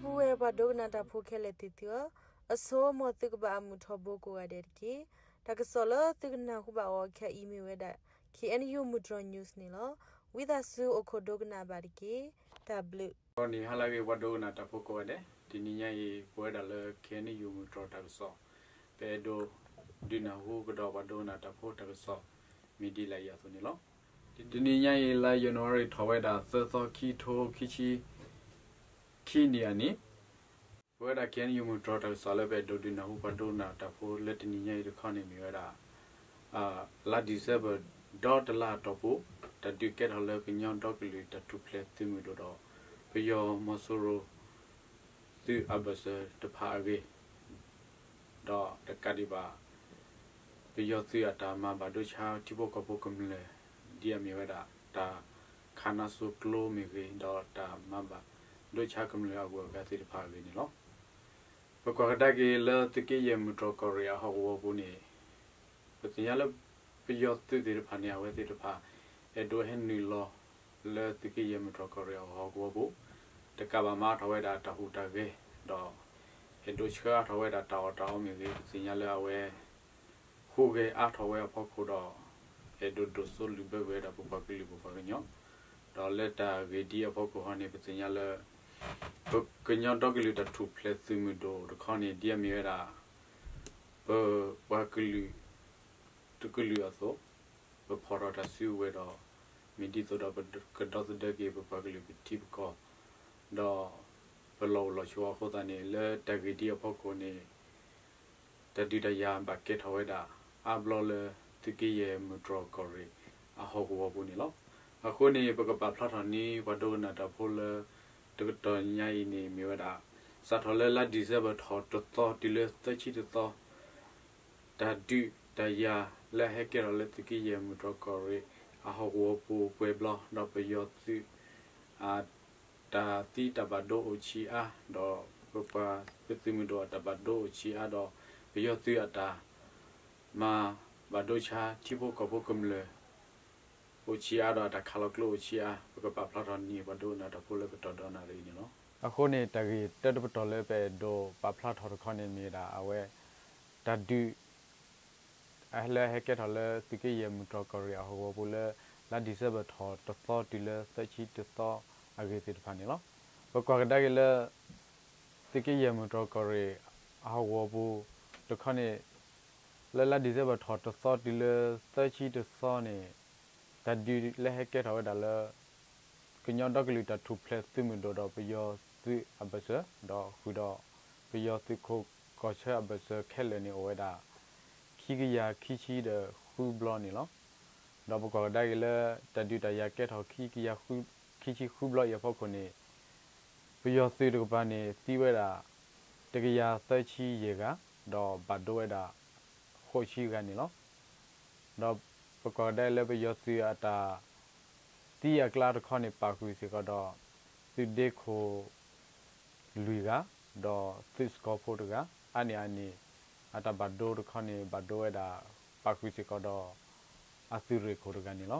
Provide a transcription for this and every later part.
ပုၢ်ဝဲၢ်ပှၤဒိကနၣ်တၢ်ဖိခဲလၢာ်သ့ၣ်သုဧၢ, အဆိ မ်သုကဘၣ်အမုာ်ထီဘိကိးဂၤဒဲးတက့ၢ်. တၢ်ကစီၣ်လၢသုကနၢ်ဟူဘၣ်အီၤခဲအံၤမ့ၢ်ဝဲဒၣ် K N U မုၢ်တြီၤ news န့ၣ်လီၤ. ဝံသးစူၤအိၣ်ခိးဒိကနၣ်ဘၣ်တက့ၢ်. တၢ်ဘျုး ဂီၤနံၤဟါလၢအဂ့ၤ ပှၤဒိကနၣ်တၢ်ဖိကိးဂၤဒဲး, တနံၤညါအံၤ ပဝဲဒၣ်လၢ K N U မုၢ်တြီၤတၢ်ကစီၣ် ပအဲၣ်ဒိးဒုးနၢ်ဟူကဒီးပှၤဒိကနၣ်တၢ်ဖိတၢ်ကစီၣ် မ့ၢ်ဒ်လာ်အံၤအသိးန့ၣ်လီၤ. တနံၤညါအံၤ လါယနူၤအါရံၤထီၣ်ဝဲဒၣ် သၢသီ ခံထိ ခံဆံ ခံနံၣ်အနံၤ, ပဝဲဒၣ် K N U မုၢ်တြီၤတၢ်ကစီၣ်လၢပအဲၣ်ဒိးဒုးနၢ်ဟူပှၤဒိကနၣ်တၢ်ဖိလၢတနံၤညါအံၤတခီန့ၣ်မ့ၢ်ဝဲဒၣ် လါ December ဒီတလါအတီၢ်ပူၤ, တၢ်ဒုးကဲထီၣ်လၢကညီဒီကလုာ်တၢ်ထူၣ်ဖျဲးသုးမုၢ်ဒိၣ်ဒီး ပယီၤမီၤစိရိၤ သုးအဘၢၣ်စၢၤတဖၣ်အဂ့ၢ် ဒီးတကးဒံးဘၣ် ပယီၤသုးအတၢ်မၤဘၣ်ဒိဆါထံဖိကီၢ်ဖိကမျၢၢ် ဒ်အမ့ၢ်ဝဲဒၣ် တၢ်ခးနါစိကျိမ့ၢ်ဂ့ၤ ဒီးတၢ်မၤဘၣ်ဒိဆါကမျၢၢ်အဂုၤအဂၤသ့ၣ်တဖၣ်အဂ့ၢ်န့ၣ်လီၤ. ပကွၢ်ကဒါက့ၤလၢသုးက့ယဲၢ်မုၢ်တြီၤကီၢ်ရ့ၣ်အဟီၣ်ကဝီၤပူၤန့ၣ် ပသ့ၣ်ညါလၢ ပယီၤသုးသ့ၣ်တဖၣ်န့ၣ် အဝဲသ့ၣ်တဖၣ် အဲၣ်ဒိးဟဲနုာ်လီၤလၢသုးက့ယဲၢ်မုၢ်တြီၤကီၢ်ရ့ၣ်အဟီၣ်ကဝီၤပူၤ, တကးဘၣ်မၤအါထီၣ်ဝဲဒၣ်တၢ်ဟူးတၢ်ဂဲၤ, ဒီးအဲၣ်ဒိးဆှၢအါထီၣ်ဝဲဒၣ်တၢ်အီၣ်တၢ်အီမ့ၢ်ဂ့ၤ, ပသ့ၣ်ညါလၢအဝဲ ဟူးဂဲၤအါထီၣ်ဝဲအဖီခိၣ်ဒီး အဲၣ်ဒိးဒိၣ်စိလုၣ်ဘၢကွံာ်ဝဲဒၣ်ပပှၤကလုာ်ပပှၤကညီ, ဒီးလၢတၢ်ဂ့ၢ်ဒ်အဖီခိၣ်ဟီန့ၣ် ပသ့ၣ်ညါလၢ ပကညီဒီကလုာ်တၢ်ထူၣ်ဖျဲးသုးမုၢ်ဒိၣ်တခီန့ၣ် ဒ်အမ့ၢ်ဝဲဒၣ် ပပှၤကလုာ်တကလုာ်အသိး, ပဖီၣ်ထီၣ်တၢ်စုကဝဲၤဒီး မ့ၢ်ဒ်သိးဒီးပကဒီသဒၢက့ၤပပှၤကလုာ်ပထံပကီၢ်, ဒီးပလီၢ်အိၣ်လီၢ်ဆိးအဃိသတးန့ၣ် လၢတၢ်ဂ့ၢ်ဒ်အဖီခိၣ်န့ၣ် တၢ်ဒုးတၢ်ယၤဘၣ်ကဲထီၣ်ဝဲဒၣ်အါဘျီလၢ သုးက့ယဲၢ်မုၢ်တြီၤကီၢ်ရ့ၣ်အဟီၣ်ကဝီၤပူၤန့ၣ်လီၤ. အဃိန့ၣ် ပကပာ်ဖျါထီၣ်န့ၢ် ပှၤဒိကနၣ်တၢ်ဖိလၢ တကတီၢ်ညါအံၤန့ၣ်မ့ၢ်ဝဲဒၣ် စးထီၣ်လၢလါ December ထီၣ်တသီတုၤလၢသၢဆံတသီ တၢ်ဒုးတၢ်ယၤလၢအဟဲကဲထီၣ်လၢသုးက့ယဲၢ်မုၢ်တြီၤကီၢ်ရ့ၣ်အဟီၣ်ကဝီၤပူၤပှဲၤဘျီ, ဒီးပယီၤသုး တၢ်သံတၢ်ဘၣ်ဒိအိၣ်ဆံးအါ, ဒီးပပှၤသုးမုၢ်ဒိၣ်အတၢ်ဘၣ်ဒိအိၣ်ဆံးအါ, ဒီးပယီၤသုးအတၢ်မၤဘၣ်ဒိဆါထံဖိကီၢ်ဖိကမျၢၢ် အိၣ်ဆံးအါ, ဒီးအတၢ်ခးလီၤကျိအိၣ်ဆံးအါ, ပကပာ်ဖျါထီၣ်န့ၢ်ပှၤဒိကနၣ်တၢ်ဖိလၢကတီၢ်ဒီနၣ်ရံၣ်အံၤန့ၣ်လီၤ. အဃိန့ၣ် တၢ်ဂ့ၢ်တၢတပတီၢ်လၢပအဲၣ်ဒိးပာ်ဖျါထီၣ်တခီန့ၣ်မ့ၢ်ဝဲဒၣ် အဝဲ တၢ်ဒုး လၢအဟဲကဲထီၣ်လၢသုးက့ယဲၢ်မုၢ်တြီၤကီၢ်ရ့ၣ်အဟီၣ်ကဝီၤပူၤလၢ လါ December ထီၣ်တသီတုၤလၢသၢဆံတသီအဂ့ၢ်သ့ၣ်တဖၣ်န့ၣ်လီၤ. ပကွၢ်ကဒါက့ၤလၢ သုးက့ယဲၢ်မုၢ်တြီၤကီၢ်ရ့ၣ်အဟီၣ်ကဝီၤပူၤတခီန့ၣ် လၢလါ December ထီၣ်တသီတုၤလၢသၢဆံတသီန့ၣ် တၢ်ဒုးလၢဟဲကဲထီၣ်ဝဲဒၣ်လၢ ကညီဒီကလုာ်တၢ်ထူၣ်ဖျဲးသုးမုၢ်ဒိၣ်ဒီးပယီၤသုးအဘၢၣ်စၢၤ, ဒီးဃုာ်ဒီးပယီၤသုးခိၣ်ကီၢ်ဆၢအဘၢၣ်စၢၤခဲလၢာ်န့ၣ်အိၣ်ဝဲဒၣ် ခံကယၤခံဆံဒီးဃုဘျီန့ၣ်လီၤ. ဒီးပကွၢ်ကဒါက့ၤလၢ တၢ်ဒုးတၢ်ယၤကဲထီၣ်ခံကယၤခံဆံဃုဘျီအံၤအဖီခိၣ်န့ၣ် ပယီၤသုးတကပၤန့ၣ် သံဝဲဒၣ် တကယၤသၢဆံယဲၢ်ဂၤ, ဒီးဘၣ်ဒိဝဲဒၣ် ဃိးဆံဂၤန့ၣ်လီၤ. ဒီးပကွၢ်ကဒါလၢပယီၤသုးအတၢ်သံအကျါတခီန့ၣ် ပာ်ဃုာ်စ့ၢ်ကီးဒီး သုးဒ့ခိၣ် လွံၢ်ဂၤ, ဒီးသုးစကီၤဖိတဂၤ, အါန့ၢ်အန့ၣ် အတၢ်ဘၣ်ဒိတခီန့ၣ် ဘၣ်ဒိဝဲဒၣ် ပာ်ဃုာ်စ့ၢ်ကီးဒီး အသုးရ့ၣ်ခိၣ်တဂၤန့ၣ်လီၤ.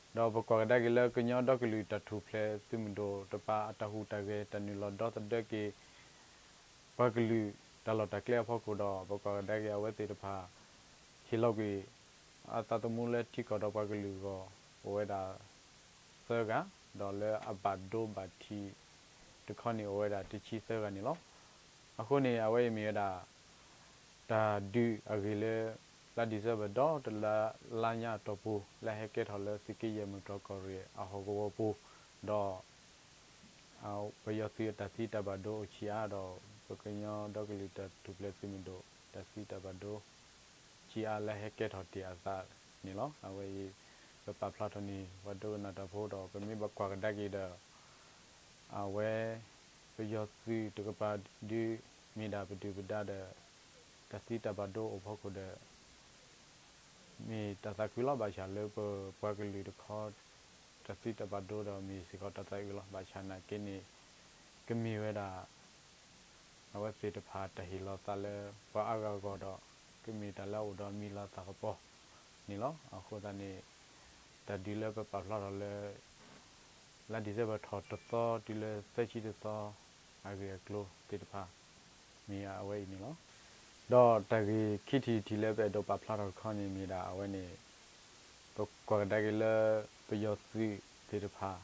ဒီးပကွၢ်ကဒါက့ၤလၢကညီဒီကလုာ်တၢ်ထူၣ်ဖျဲးသုးမုၢ်ဒိၣ်တပၤအတၢ်ဟူးတၢ်ဂဲၤ တၢ်နုာ်လီၤဒီသဒၢက့ၤ ပှၤကလုာ်တၢ်လီၢ်တၢ်ကျဲအဖီခိၣ်ဒီး ပကွၢ်ကဒါက့ၤအဝဲသ့ၣ်တဖၣ် ဟ့ၣ်လီၤကွံာ် အသးသမူလၢထံကီၢ်ဒီးပှၤကလုာ်အဂီၢ် အိၣ်ဝဲဒၣ် သၢဂၤ, ဒီးလၢအဘၣ်ဒိဘၣ်ထံးတခီန့ၣ် အိၣ်ဝဲဒၣ်တဆံသၢဂၤန့ၣ်လီၤ. အဃိန့ၣ် အဝဲအံၤမ့ၢ်ဝဲဒၣ် တၢ်ဒုးအဂ့ၢ်လၢ လါ December ဒီတလါလါညါအတီၢ်ပူၤ လၢဟဲကဲထီၣ်လၢသုးက့ယဲၢ်မုၢ်တြီၤကီၢ်ရ့ၣ်အဟီၣ်ကဝီၤပူၤ, ဒီး ပယီၤသုးအတၢ်သံတၢ်ဘၣ်ဒိအိၣ်ဆံးအါဒီး ပကညီဒီကလုာ်တၢ်ထူၣ်ဖျဲးသုးမုၢ်ဒိၣ် တၢ်သံတၢ်ဘၣ်ဒိဆံးအါလၢဟဲကဲထီၣ်တ့ၢ်အသးန့ၣ်လီၤ. အဝဲအံၤ ပပာ်ဖျါထီၣ်န့ၢ် ပှၤဒိကနၣ်တၢ်ဖိဒီး ပမ့ၢ်ဘၣ်ကွၢ်ကဒါက့ၤဒီး အဝဲ ပယီၤသုးတကပၤဒုး မ့ၢ်ဒၣ်ပဒုၣ်ပဒါဒီး တၢ်သံတၢ်ဘၣ်ဒိအိၣ်ဖီခိၣ်ဒီး မ့ၢ်တၢ်သးခုလီၤ. ဘၣ်ဆၣ်လၢပပှၤကလုာ်တခီ တၢ်သံတၢ်ဘၣ်ဒိဒီးမ့ၢ်စ့ၢ်ကီးတၢ်သးအုးလီၤ. ဘၣ်ဆၣ်နာ်က့န့ၣ် ကမ့ၢ်ဝဲဒၣ် အဝဲသ့ၣ်တဖၣ်တၢ်ဟ့ၣ်လီၤသးလၢပှၤအါဂၤအဂီၢ်ဒီး ကမ့ၢ်တၢ်လၢအအိၣ်ဒီးမံၤလၤသးကပီၤန့ၣ်လီၤ. အဃိသတးန့ၣ် တၢ်ဒုးလၢပပာ်ဖျါထီၣ်လၢ လါ December ထီၣ်တသီတုၤလၢသၢဆံတသီ အဂ့ၢ်အကျိၤသ့ၣ်တဖၣ် မ့ၢ်အဝဲအံၤန့ၣ်လီၤ. ဒီးတၢ်ဂ့ၢ်ခံထံၣ်တထံၣ်လၢပအဲၣ်ဒိးပာ်ဖျါထီၣ်တခီန့ၣ်မ့ၢ်ဒၣ်အဝဲန့ၣ် ပကွၢ်ကဒါက့ၤလၢ ပယီၤသုးသ့ၣ်တဖၣ်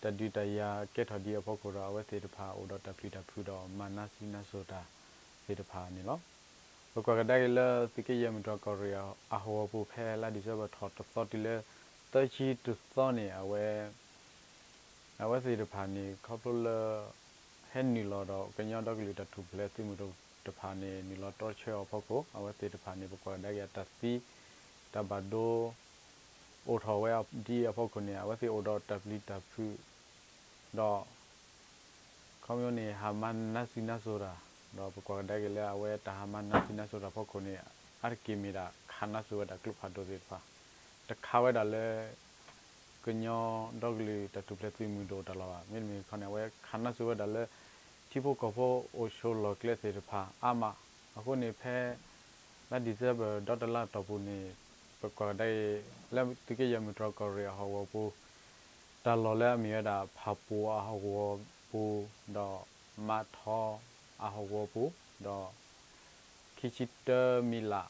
တၢ်ဒုးတၢ်ယၤကဲထီၣ်ဒံးအဖီခိၣ်ဒီး အဝဲသ့ၣ်တဖၣ်အိၣ်ဒီးတၢ်ပျံၤတၢ်ဖုးဒီးမၤနါစံနါစိၤတၢ်သ့ၣ်တဖၣ်န့ၣ်လီၤ. ပကွၢ်ကဒါက့ၤလၢသုးက့ယဲၢ်မုၢ်တြီၢ်ကီၢ်ရ့ၣ်အဟီၣ်ကဝီၤပူၤ ဖဲလါဒံၣ်စ့ဘၢၣ်ထီၣ်တသီတုၤလၢ သၢဆံတသီန့ၣ် အဝဲ အဝဲသ့ၣ်တဖၣ်န့ၣ် ခီဖျိလၢ ဟဲနုာ်လီၤဒီးကညီဒီကလုာ်တၢ်ထူၣ်ဖျဲးသုးမုၢ်ဒိၣ်တဖၣ်န့ၣ် နုာ်လီၤတြီဆၢအီၤအဖီခိၣ် အဝဲသ့ၣ်တဖၣ်န့ၣ် ပကွၢ်ကဒါက့ၤအတၢ်သံ တၢ်ဘၣ်ဒိ အိၣ်ထီၣ်ဝဲဒံးအဖီခိၣ်န့ၣ် အဝဲသ့ၣ်အိၣ်ဒီးတၢ်ပျံၤတၢ်ဖုး ဒီး ခီဖျိန့ၣ် ဟးမၤနါစံနါစိၤတၢ်, ဒီးပကွၢ်ကဒါက့ၤလၢအဝဲတၢ်ဟးမၤနါစံနါစိၤတၢ်ဖီခိၣ်န့ၣ် အါတက့ၢ်မ့ၢ်ဒၣ်ခးနါစိၤဝဲဒၣ်ကျိဖးဒိၣ်သ့ၣ်တဖၣ်, တခးဝဲဒၣ်လၢ ကညီဒီကလုာ်တၢ်ထူၣ်ဖျဲးသုးမုၢ်ဒိၣ်တၢ်လီၢ်ဘၣ်. မ့တမ့ၢ်တခီန့ၣ် အဝဲခးနါစိၤဝဲဒၣ်လၢ ထံဖိကီၢ်ဖိအိၣ်ဆိးလီၢ်ကျဲသ့ၣ်တဖၣ်အါမး, အဃိန့ၣ်ဖဲ လါဒံၣ်စဲဘၢၣ်ဒီတလါအတီၢ်ပူၤန့ၣ် ပကွၢ်ကဒါအံၤ လၢသုးက့ယဲၢ်မုၢ်တြီၢ်ကီၢ်ရ့ၣ်အဟီၣ်ကဝီၤပူၤ တၢ်လီၢ်လၢအမ့ၢ်ဝဲဒၣ် ဖၣ်ပူၤအဟီၣ်ကဝီၤပူၤ, ဒီးမးထီအဟီၣ်ကဝီၤပူၤ, ဒီး ခံဆံတၢမံၤလး,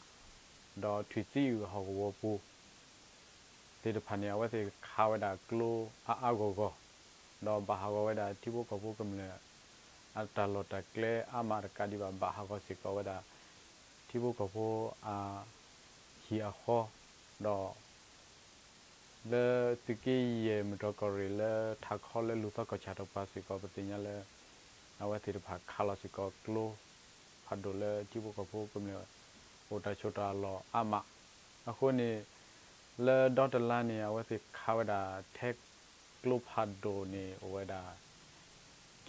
ဒီးထွံၣ်သံအုၣ်အဟီၣ်ကဝီၤပူၤ သ့ၣ်တဖၣ်န့ၣ် အဝဲသ့ၣ်ခးဝဲဒၣ်ကျိအါအါဂီၢ်ဂီၢ်, ဒီးဘၣ်ဟးဂီၤဝဲဒၣ်ထံဖိကီၢ်ဖိကမျၢၢ် အတၢ်လီၢ်တၢ်ကျဲအါမးတကးဒံးဘၣ် ဘၣ်ဟးဂီၤစ့ၢ်ကီးဝဲဒၣ် ထံဖိကီၢ်ဖိအဟံၣ်အဃီ, ဒီး လၢသုးက့ယဲၢ်မုၢ်တြီၢ်ကီၢ်ရ့ၣ်လၢထးခီလၢလူၤသီကီၢ်ဆၣ်တကပၤစ့ၢ်ကီး ပသ့ၣ်ညါလၢ အဝဲသ့ၣ်တဖၣ်ခးလီၤစ့ၢ်ကီးကျိ ဖးဒိၣ်လၢထံဖိကီၢ်ဖိကမျၢၢ် အိၣ်တၢ်ဆိးတၢ်လီၢ်အါမး, အဃိန့ၣ် လၢဒီတလါန့ၣ် အဝဲသ့ၣ်ခးဝဲဒၣ်ထဲကျိဖးဒိၣ်န့ၣ် အိၣ်ဝဲဒၣ်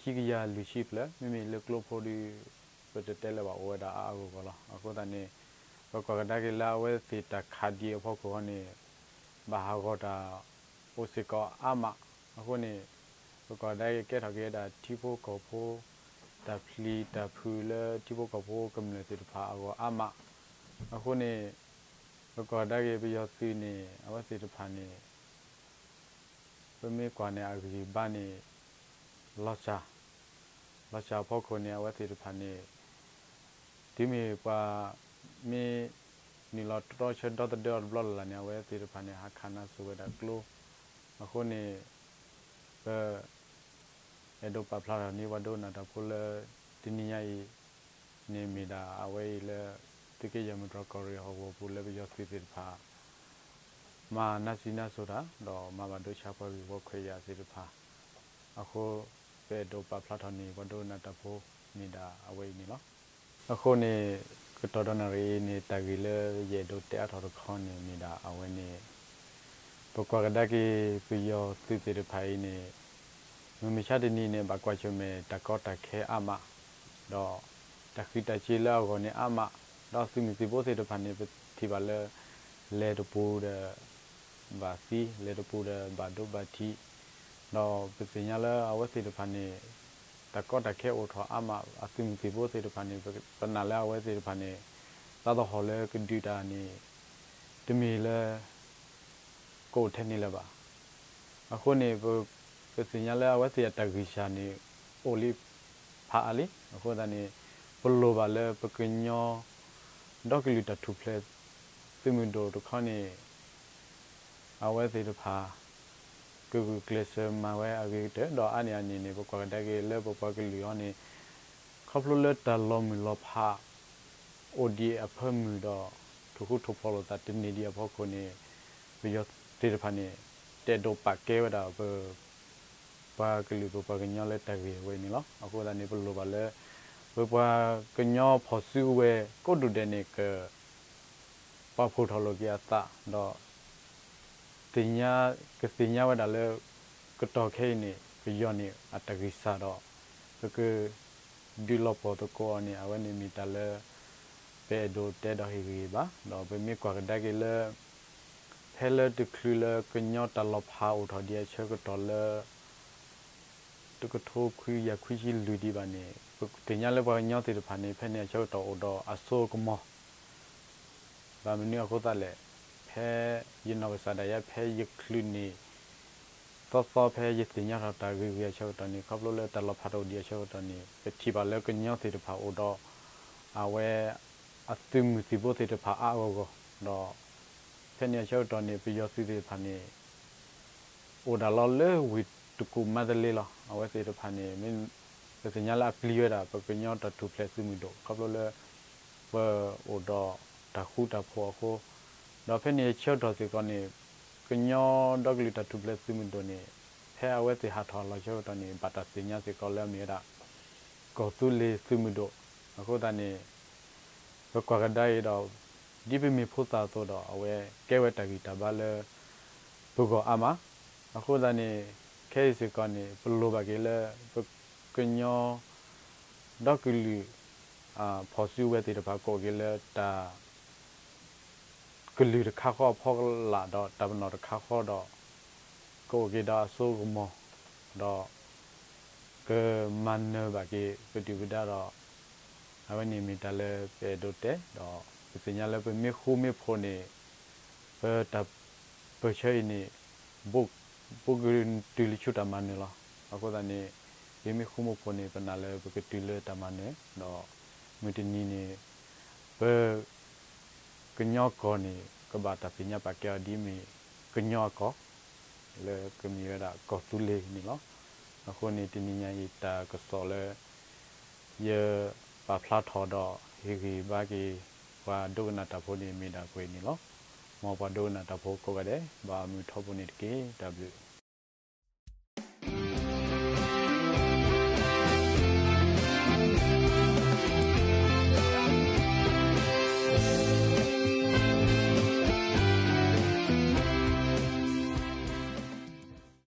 ခံကယၤလွံၢ်ဆံဖျၢၣ်, မ့မ့ၢ်လၢကျိဖိဒီး ပတတဲလၢၤဘၣ် အိၣ်ဝဲဒၣ်အါအါဂီၢ်ဂီၢ်လီၤ. အဃိသတးန့ၣ် ပကွၢ်ကဒါက့ၤလၢအဝဲသ့ၣ်တၢ်ခးဒံးအဖီခိၣ်ဃီန့ၣ် ဘၣ်ဟးဂီၤတၢ်အိၣ်စ့ၢ်ကီးအါမး, အဃိန့ၣ် ပကွၢ်ကဒါက့ၤကဲထီၣ်က့ၤဝဲဒၣ်ထံဖိကီၢ်ဖိ တၢ်ပျံၤတၢ်ဖုးလၢထံဖိကီၢ်ဖိကမျၢၢ်သ့ၣ်တဖၣ်အဂီၢ်အါမး, အဃိန့ၣ် ပကွၢ်ကဒါက့ၤပယီၤသုးန့ၣ် အဝဲသ့ၣ်တဖၣ်န့ၣ် ပမ့ၢ်ကွၢ်န့ၣ်အဂံၢ်ဘါန့ၣ် လီၤစှၤ, လီၤစှၤအဖီခိၣ်န့ၣ် အဝဲသ့ၣ်တဖၣ်န့ၣ် တုၤမ့ၢ်ပှၤမ့ၢ်နုာ်လီၤတြီဆၢဒီသဒၢအီၤတဘျီလၢ်လၢ်န့ၣ် အဝဲသ့ၣ်တဖၣ်န့ၣ် ဟးခးနါစိၤဝဲဒၣ်ကျိ, အဃိန့ၣ် ပ အဲၣ်ဒိးပာ်ဖျါထီၣ်န့ၢ်ပှၤဒိကနၣ်တၢ်ဖိလၢ တနံၤညါအံၤန့ၣ်မ့ၢ်ဒၣ်အဝဲအံၤလၢ သုးက့ယဲၢ်မုၢ်တြီၢ်ကီၢ်ရ့ၣ်ဟီၣ်ကဝီၤပူၤလၢပယီၤသုးသ့ၣ်တဖၣ် မၤနါစံနါစိၤတၢ် ဒီးမၤဘၣ်ဒိဆါပှၤဂ့ၢ်ဝီခွဲးယာ်သ့ၣ်တဖၣ်အဃိ ပအဲၣ်ဒိးပာ်ဖျါထီၣ်န့ၢ်ပှၤဒိကနၣ်တၢ်ဖိမ့ၢ်ဒၣ်အဝဲအံၤန့ၣ်လီၤ. အဃိန့ၣ် ကတီၢ်ဒီနၣ်ရံၣ်အံၤန့ၣ် တၢ်ဂ့ၢ်လၢယအဲၣ်ဒိးတဲအါထီၣ်တခီန့ၣ်မ့ၢ်ဒၣ်အဝဲန့ၣ် ပကွၢ်ကဒါက့ၤပယီၤသုးသ့ၣ်တဖၣ်အံၤန့ၣ် မုၢ်မဆါတနံၤန့ၣ် ဘၣ်ကွၢ်ဆၢၣ်မဲာ်တၢ်ကီတၢ်ခဲအါမး, ဒီးတၢ်ဃံးတၢ်စ့ၤလၢအဂီၢ်န့ၣ်အါမး, ဒီးသုးမုၢ်သံၣ်ဘိသ့ၣ်တဖၣ်န့ၣ် ပထံၣ်ဘၣ်လၢ လဲၤတပူၤဒီး ဘၣ်သံ, လဲၤတပူၤဒီးဘၣ်ဒိဘၣ်ထံး, ဒီးပသ့ၣ်ညါလၢအဝဲသ့ၣ်တဖၣ်န့ၣ် တၢ်ကီတၢ်ခဲအိၣ်ထီၣ်အါမး, အသုးမုၢ်သံၣ်ဘိသ့ၣ်တဖၣ်န့ၣ် ပနာ်လၢအဝဲသ့ၣ်တဖၣ်န့ၣ် သးသဟီၣ်လၢကဒုးတၢ်န့ၣ် တမ့ၢ်လၢ ကအိၣ်ထဲန့ၣ်လၢၤဘၣ်. အဃိန့ၣ် ပသ့ၣ်ညါလၢအဝဲသ့ၣ်အတၢ်ဂံၢ်စၢ်န့ၣ် အိၣ်လံဖးအါလံ. အဃိသတးန့ၣ် ပလိၣ်ဘၣ်လၢပကညီ ဒီကလုာ်တၢ်ထူၣ်ဖျဲးသုးမုၢ်ဒိၣ်တခီန့ၣ် အဝဲသ့ၣ်တဖၣ် ကဂုာ်ကျဲးစၢးမၤဝဲအဂ့ၤကတၢၢ် ဒီးအါန့ၢ်အန့ၣ်န့ၣ် ပကွၢ်ကဒါက့ၤလၢပပှၤကလုာ်အံၤန့ၣ် ခီဖျိလၢတၢ်လီၤမုၢ်လီၤဖး အိၣ်ဒံးအဖၢမုၢ်ဒီး ထူၣ်ဃူထူၣ်ဖိးလိာ်သးတန့ၢ်ဒံးအဖီခိၣ်န့ၣ် ပယီၤသ့ၣ်တဖၣ်န့ၣ် တအဲၣ်ဒိးပာ်ကဲဝဲဒၣ်ပ ပှၤကလုာ်ပပှၤကညီလၢတၢ်ဂ့ၢ်အဝဲန့ၣ်လီၤ. အဃိသတးန့ၣ် ပလိၣ်ဘၣ်လၢ ပပှၤကညီဖီၣ်စုကဝဲၤကိးဒူၣ်ဒဲးန့ၣ် က ပာ်ဖှိၣ်ထီၣ်လိာ်က့ၤအသး ဒီး သ့ၣ်ညါ ကသ့ၣ်ညါဝဲဒၣ်လၢ ကတီၢ်ခဲအံၤန့ၣ် ပယီၤန့ၣ်အတၢ်ဂံၢ်စၢ်ဒီး ပက ဒုးလီၤပှီၢ်သကိးအီၤန့ၣ် အဝဲန့ၣ်မ့ၢ်တၢ်လၢ ပအဲၣ်ဒိးတဲဒီးဟ့ၣ်ဂံၢ်ဘါ ဒီးပမ့ၢ်ကွၢ်ကဒါက့ၤလၢ ဖဲလၢတချုးလၢကညီတၢ်လီၤဖးအိၣ်ထီၣ်ဒံးအဆၢကတီၢ်လၢ တကထိခွံကယၤခွံဆံလွံၢ်ဒံးဘၣ်န့ၣ် ပသ့ၣ်ညါလၢပှၤကညီသ့ၣ်တဖၣ်န့ၣ် ဖဲန့ၣ်အဆၢကတီၢ်အိၣ်ဒီးအစိအကမီၤ ဘၣ်မနုၤအဃိသတးလဲၣ်, ဖဲယနီၢ်ကစၢ်ဒၣ်ယဲ ဖဲယချုးန့ၢ် သီသီဖဲယသ့ၣ်ညါထီၣ်တၢ်ဂ့ၢ်ဂ့ၢ်အဆၢကတီၢ်န့ၣ် ခီဖျိလၢတၢ်လီၤဖးတအိၣ်ဒံးအဆၢကတီၢ်န့ၣ် ပထံၣ်ဘၣ်လၢကညီသ့ၣ်တဖၣ်အိၣ်ဒီး အဝဲ အသုးမုၢ်သံၣ်ဘိသ့ၣ်တဖၣ်အါအါဂီၢ်ဂီၢ် ဒီး ဖဲန့ၣ်အဆၢကတီၢ်န့ၣ် ပယီၤသုးသ့ၣ်တဖၣ်န့ၣ် အိၣ်ဒၣ်လီၤလၢဝ့ၢ်တကူၣ်မါတလ့လီၤ. အဝဲသ့ၣ်တဖၣ်န့ၣ် မ့ၢ်ပသ့ၣ်ညါလၢအပျံၤဝဲဒၣ် ပကညီတၢ်ထူၣ်ဖျဲးသုးမုၢ်ဒိၣ် ခီဖျိလၢ ပအိၣ်ဒီးတၢ်ဃူတၢ်ဖိးအဃိ ဒီးဖဲန့ၣ်အဆၢကတီၢ်စ့ၢ်ကီးန့ၣ် ကညီဒီကလုာ်တၢ်ထူၣ်ဖျဲးသုးမုၢ်ဒိၣ်န့ၣ် ဖဲအဝဲသ့ၣ်ဟးထီၣ်လီၤဆၢကတီၢ်န့ၣ် ဘၣ်တၢ်သ့ၣ်ညါစ့ၢ်ကီးလၢအမ့ၢ်ဝဲဒၣ် ကီၢ်သူလ့ၤသုးမုၢ်ဒိၣ် အဃိသတးန့ၣ် ပကွၢ်ကဒါအံၤဒီး ဒ်ပမ့ၢ်ဖိသၣ်အသိးဒီး အဝဲကဲဝဲတၢ်ဂံၢ်တၢ်ဘါလၢ ပဂီၢ်အါမး, အဃိသတးန့ၣ် ခဲအံၤစ့ၢ်ကီးန့ၣ် ပလိၣ်ဘၣ်က့ၤလၢ ပကညီ ဒီကလုာ် ဖီၣ်စုကဝဲၤသ့ၣ်တဖၣ် ကအိၣ်က့ၤလၢတၢ် ကလုာ်တခါဃီအဖီလာ်ဒီး တၢ်ပနီၣ်တခါဃီဒီး ကအိၣ်က့ၤဒီးအစိကမီၤ ဒီး ကမၤနၢၤဘၣ်က့ၤ ပဒုၣ်ပဒါဒီး အဝဲန့ၣ်မ့ၢ်တၢ်လၢပအဲၣ်ဒိးတဲ ဒီး ပသ့ၣ်ညါလၢပမ့ၢ်ဃူမ့ၢ်ဖိးန့ၣ် ပတၢ်ပၢၢ်ဆၢအံၤန့ၣ် ဘိ ဘိကတုၤလၢဆူတၢ်မၤနၢၤလီၤ. အဃိသတးန့ၣ် ပမ့ၢ်ဃူမ့ၢ်ဖိးန့ၣ် ပနာ်လၢပကတုၤလၢတၢ်မၤနၢၤ ဒီး မုၢ်တနံၤန့ၣ် ပ ကညီကီၢ်န့ၣ် ကဘၣ်တၢ်သ့ၣ်ညါပာ်ကဲအီၤဒ်မ့ၢ်ကညီအကီၢ် လၢကမ့ၢ်ဝဲဒၣ်ကီၢ်သူလ့ၤန့ၣ်လီၤ. အဃိန့ၣ် တနံၤညါအံၤတၢ်ကစီၣ်လၢ ယပာ်ဖျါထီၣ်ဒီးဟ့ၣ်ဂံၢ်ဘါက့ၤ ပှၤဒိကနၣ်တၢ်ဖိန့ၣ် မ့ၢ်ဒၣ်ပှဲၤအံၤန့ၣ်လီၤ. မ်ပှၤဒိကနၣ်တၢ်ဖိကိးဂၤဒဲး ဘၣ်မုာ်ထီဘိန့ၣ်တက့ၢ်. တၢ်ဘျုး